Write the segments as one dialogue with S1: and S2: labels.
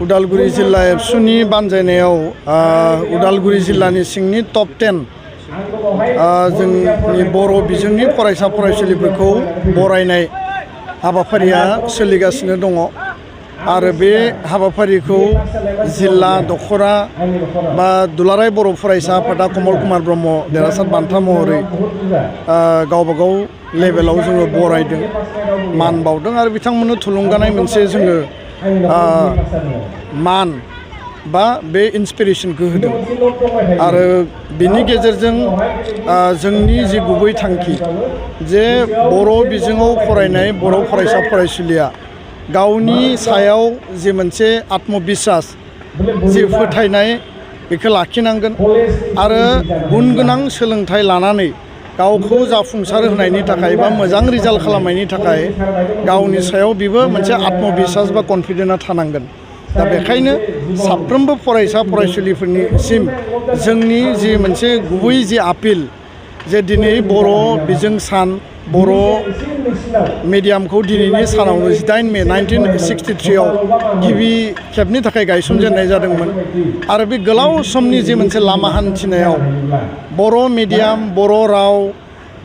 S1: उदालगुरि जिल्ला एबसुनि बानजायनायाव उदालगुरि जिल्लानि सिंनि टप 10 जोंनि बर' बिजोंनि फरायसा फरायसुलिफोरखौ बरायनाय हाबाफारिया सोलिगासिनो दङ आरो बे हाबाफारिखौ जिल्ला दखरा बा दुलाराय बर' फरायसा आफादा कमल कुमार ब्रह्म देरहासार बान्था महरै गावबा गाव लेभेलाव जोङो बरायदों मान बावदों आरो बिथांमोननो थुलुंगानाय मोनसे जोङो मान बा बे इन्सपिरेसनखौ होदों आरो बिनि गेजेरजों जोंनि जि गुबै थांखि जे बर' बिजोङाव फरायनाय बर' फरायसा फरायसुलिया गावनि सायाव जि मोनसे आत्मबिश्वास जि फोथायनाय बेखौ लाखिनांगोन आरो गुन गोनां सोलोंथाइ लानानै गावखौ जाफुंसार होनायनि थाखाय बा मोजां रिजाल्ट खालामनायनि थाखाय गावनि सायाव बेबो मोनसे आत्मबिश्वास बा कनफिडेन्सआ थानांगोन दा बेखायनो साफ्रोमबो फरायसा फरायसुलिफोरनिसिम जोंनि जि मोनसे गुबै जि आपिल जे दिनै बर' बिजों सान बर' मिडियामखौ दिनैनि सानावनो 18 मे 1963 आव गिबि खेबनि थाखाय गायसनजेननाय जादोंमोन आरो बे गोलाव समनि जि मोनसे लामा हान्थिनायाव बर' मिडियाम बर' राव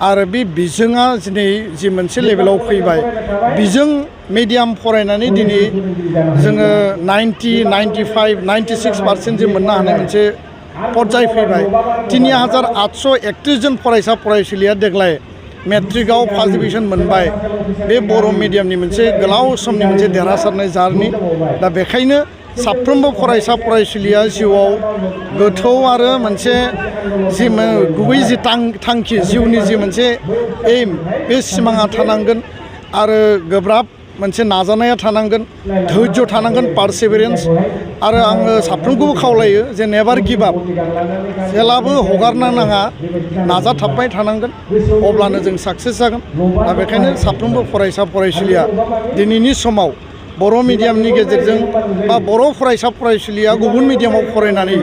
S1: आरो बे बिजोङा दिनै जि मोनसे लेभेलाव फैबाय बिजों मिडियाम फरायनानै दिनै जोङो 90, 95, 96% जों मोननो हानाय मोनसे पर्याय फैबाय 3831 जन फरायसा फरायसुलिया देग्लाय मेट्रिकआव फार्स्ट डिभिजन मोनबाय बे बर' मिडियामनि मोनसे गोलाव समनि मोनसे देरहासारनाय जार्नि दा बेखायनो साफ्रोमबो फरायसा फरायसुलिया जिउआव गोथौ आरो मोनसे जि गुबै जि थांखि जिउनि जि मोनसे एम बे सिमाङा थानांगोन आरो गोब्राब मोनसे नाजानाया थानांगोन धैर्य थानांगोन पारसेभेरेन्स आरो आङो साफ्रोमखौबो खावलायो जे नेभार गिभ आप जेब्लाबो हगारनो नाङा नाजाथाबबाय थानांगोन अब्लानो जों साक्सेस जागोन दा बेखायनो साफ्रोमबो फरायसा फरायसुलिया दिनैनि समाव बर' मिडियामनि गेजेरजों बा बर' फरायसा फरायसुलिया गुबुन मिडियामाव फरायनानै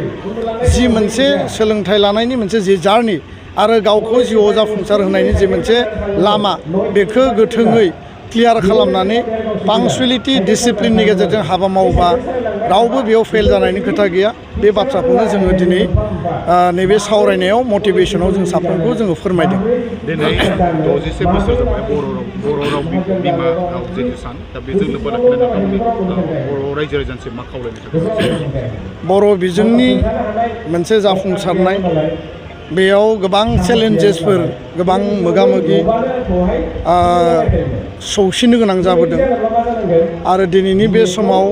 S1: जि मोनसे सोलोंथाइ लानायनि मोनसे जि जार्नि आरो गावखौ जिउआव जाफुंसार होनायनि जि मोनसे लामा बेखौ गोथोङै क्लियार खालामनानै पांक्चुएलिटी डिसिप्लिननि गेजेरजों हाबा मावोबा रावबो बेयाव फेल जानायनि खोथा गैया बे बाथ्राखौनो जोङो दिनै नैबे सावरायनायाव मटिभेशनाव जों साफ्रोमखौ जोङो फोरमायदों
S2: दिनै 67 बोसोर जाबाय बर' राव बिमा राव जिहेतु सान दा बेजों लोब्बा लाखिनानै बर' रायजो राजानिसिम मा खावलायनो थाखाय
S1: बर' बिजोंनि मोनसे जाफुंसारनाय बेयाव गोबां चेलेन्जेसफोर गोबां मोगा-मोगि सौसिनो गोनां जाबोदों आरो दिनैनि बे समाव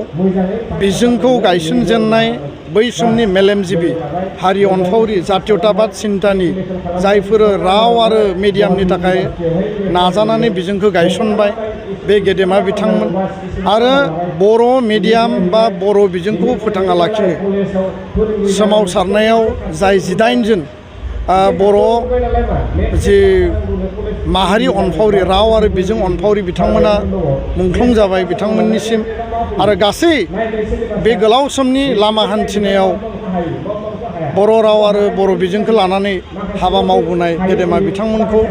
S1: बिजोंखौ गायसनजेननाय बै समनि मेलेमजिबि हारि अनफावरि जातीयताबाद सिन्तानि जायफोर राव आरो मिडियामनि थाखाय नाजानानै बिजोंखौ गायसनबाय बे गेदेमा बिथांमोन आरो बर' मिडियाम बा बर' बिजोंखौ फोथांना लाखिनो सोमावसारनायाव जाय 18 जन बर' जि माहारि अनफावरि राव आरो बिजों अनफावरि बिथांमोना मुंख्लं जाबाय बिथांमोननिसिम आरो गासै बे गोलाव समनि लामा हान्थिनायाव बर' राव आरो बर' बिजोंखौ लानानै हाबा मावबोनाय गेदेमा बिथांमोनखौ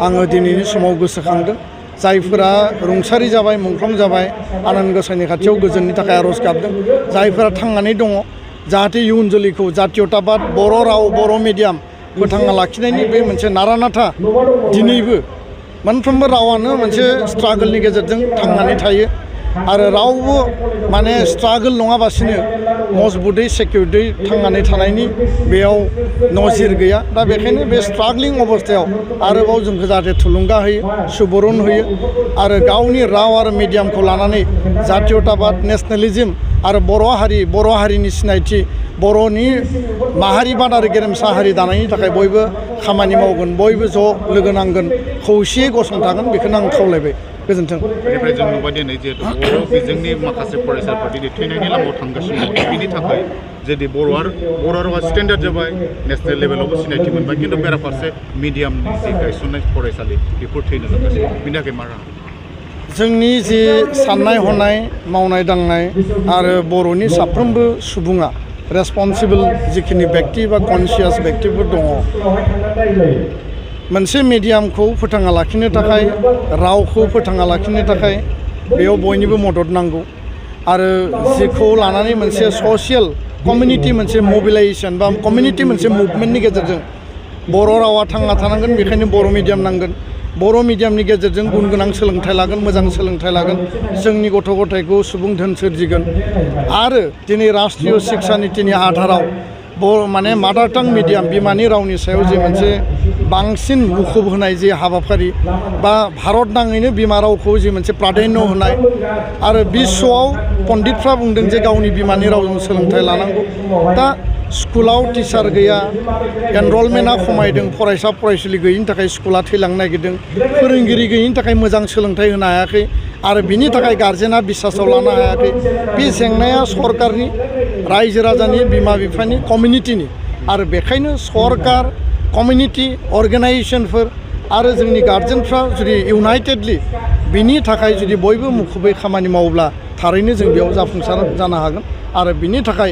S1: आङो दिनैनि समाव गोसोखांदों जायफोरा रुंसारि जाबाय मुंख्लं जाबाय आनान गसाइनि खाथियाव गोजोननि थाखाय आर'ज गाबदों जायफोरा थांनानै दङ जाहाथे इयुन जोलैखौ जातीयताबाद बर' राव बर' मिडियाम फोथांना लाखिनायनि बे मोनसे नारानाथा दिनैबो मोनफ्रोमबो रावानो मोनसे स्ट्रागोलनि गेजेरजों थांनानै थायो आरो रावबो माने स्ट्रागोल नङाबासिनो मजबुतै सेकिउर्डै थांनानै थानायनि बेयाव नजिर गैया दा बेखायनो बे स्ट्रागलिं अबस्थायाव आरोबाव जोंखौ जाहाथे थुलुंगा होयो सुबुरुन होयो आरो गावनि राव आरो मिडियामखौ लानानै जातीयताबाद नेसनेलिज्म आरो बर' हारिनि सिनायथि बर'नि माहारिबाद आरो गेरेमसा हारि दानायनि थाखाय बयबो खामानि मावगोन बयबो ज' लोगो नांगोन खौसेयै गसंथागोन बेखौनो आं खावलायबाय गोजोन्थों।
S2: बेनिफ्राय जों नुबाय दिनै जिहेतु बर' बिजोंनि माखासे फरायसाफोर दिनै थैनायनि लामायाव थांगासिनो दङ बिनि थाखाय जुदि बर' रावा स्टेन्डार्ड जाबाय नेसनेल लेभेलावबो सिनायथि मोनबाय खिन्थु बेराफारसे मिडियामनि जि गायसननाय फरायसालि बेफोर थैनो जागासिनो बिनि थाखाय मा राहा
S1: जोंनि जि साननाय हनाय मावनाय दांनाय आरो बर'नि साफ्रोमबो सुबुङा रेसपन्सिबल जिखिनि व्यक्ति बा कनसियास व्यक्तिफोर दङ मोनसे मिडियामखौ फोथांना लाखिनो थाखाय रावखौ फोथांना लाखिनो थाखाय बेयाव बयनिबो मदद नांगौ आरो जेखौ लानानै मोनसे ससियेल कमिउनिटि मोनसे मबिलाइजेसन बा कमिउनिटि मोनसे मुभमेन्टनि गेजेरजों बर' रावा थांना थानांगोन बेखायनो बर' मिडियाम नांगोन बर' मिडियामनि गेजेरजों गुन गोनां सोलोंथाइ लागोन मोजां सोलोंथाइ लागोन जोंनि गथ' गथायखौ सुबुं धोन सोरजिगोन आरो दिनै राष्ट्रीय शिक्षा नीतिनि आधाराव माने मादार टां मिडियाम बिमानि रावनि सायाव जे मोनसे बांसिन मुखुब होनाय जे हाबाफारि बा भारत नाङैनो बिमा रावखौ जे मोनसे प्राधान्य होनाय आरो बिश्वआव पण्डितफ्रा बुंदों जे गावनि बिमानि रावजों सोलोंथाइ लानांगौ दा स्कुलाव टिचार गैया एनरलमेन्टआ खमायदों फरायसा फरायसुलि गैयिनि थाखाय स्कुला थैलांनो नागिरदों फोरोंगिरि गैयिनि थाखाय मोजां सोलोंथाइ होनो हायाखै आरो बिनि थाखाय गार्जेना बिसासाव लानो हायाखै बे जेंनाया सरकारनि रायजो राजानि बिमा बिफानि कमिउनिटिनि आरो बेखायनो सरकार कमिउनिटि अर्गेनाइजेसनफोर आरो जोंनि गार्जेनफ्रा जुदि इउनाइटेडलि बिनि थाखाय जुदि बयबो मुखुबै खामानि मावोब्ला थारैनो जों बेयाव जाफुंसार जानो हागोन आरो बिनि थाखाय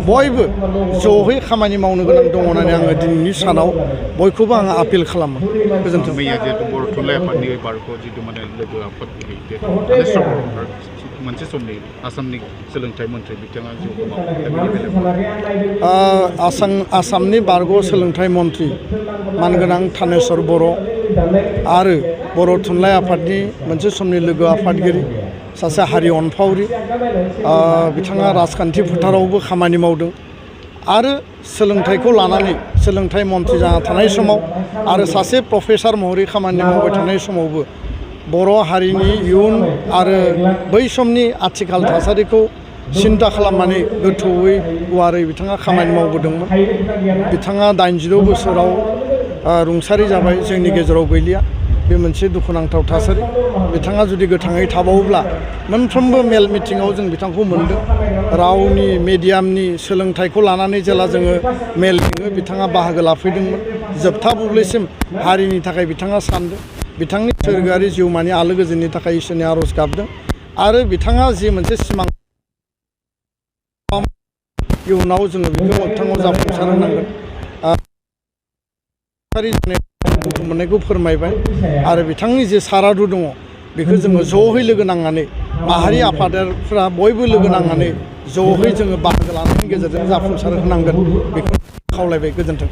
S1: बयबो ज'है खामानि मावनो गोनां दङ होननानै आङो दिनैनि सानाव बयखौबो आङो आपिल खालामो गोजोन्थों।
S2: मैया जिहेतु बर' थुनलाइ आफादनि बारग'आव जितु माने लोगो आफादगिरि मोनसे समनि आसामनि सोलोंथाइ मन्थ्रि बिथाङा जिउ
S1: आसामनि बारग' सोलोंथाइ मन्थ्रि मानगोनां थानेस्वर बर' आरो बर' थुनलाइ आफादनि मोनसे समनि लोगो आफादगिरि सासे हारि अनफावरि बिथाङा राजखान्थि फोथारावबो खामानि मावदों आरो सोलोंथाइखौ लानानै सोलोंथाइ मन्थ्रि जाना थानाय समाव आरो सासे प्रफेसार महरै खामानि मावबाय थानाय समावबो बर' हारिनि इयुन आरो बै समनि आथिखाल थासारिखौ सिन्था खालामनानै गोथौयै गुवारै बिथाङा खामानि मावबोदोंमोन बिथाङा 86 बोसोराव रुंसारि जाबाय जोंनि गेजेराव गैलिया बे मोनसे दुखुनांथाव थासारि बिथाङा जुदि गोथाङै थाबावोब्ला मोनफ्रोमबो मेल मिटिङाव जों बिथांखौ मोन्दों रावनि मिडियामनि सोलोंथाइखौ लानानै जेला जोङो मेल लिङो बिथाङा बाहागो लाफैदोंमोन जोबथा बुब्लिसिम हारिनि थाखाय बिथाङा सानदों बिथांनि सोरगोआरि जिउमानि आलो गोजोननि थाखाय इसोरनि आर'ज गाबदों आरो बिथाङा जि मोनसे सिमां इयुनाव जोङो बेखौ मोगथाङाव जाफुंसार होनांगोन दुखु मोननायखौ फोरमायबाय आरो बिथांनि जे सारादु दङ बेखौ जोङो ज'है लोगो नांनानै माहारि आफादारिफ्रा बयबो लोगो नांनानै ज'है जोङो बाहागो लानायनि गेजेरजों जाफुंसार होनांगोन बेखौ खावलायबाय गोजोन्थों।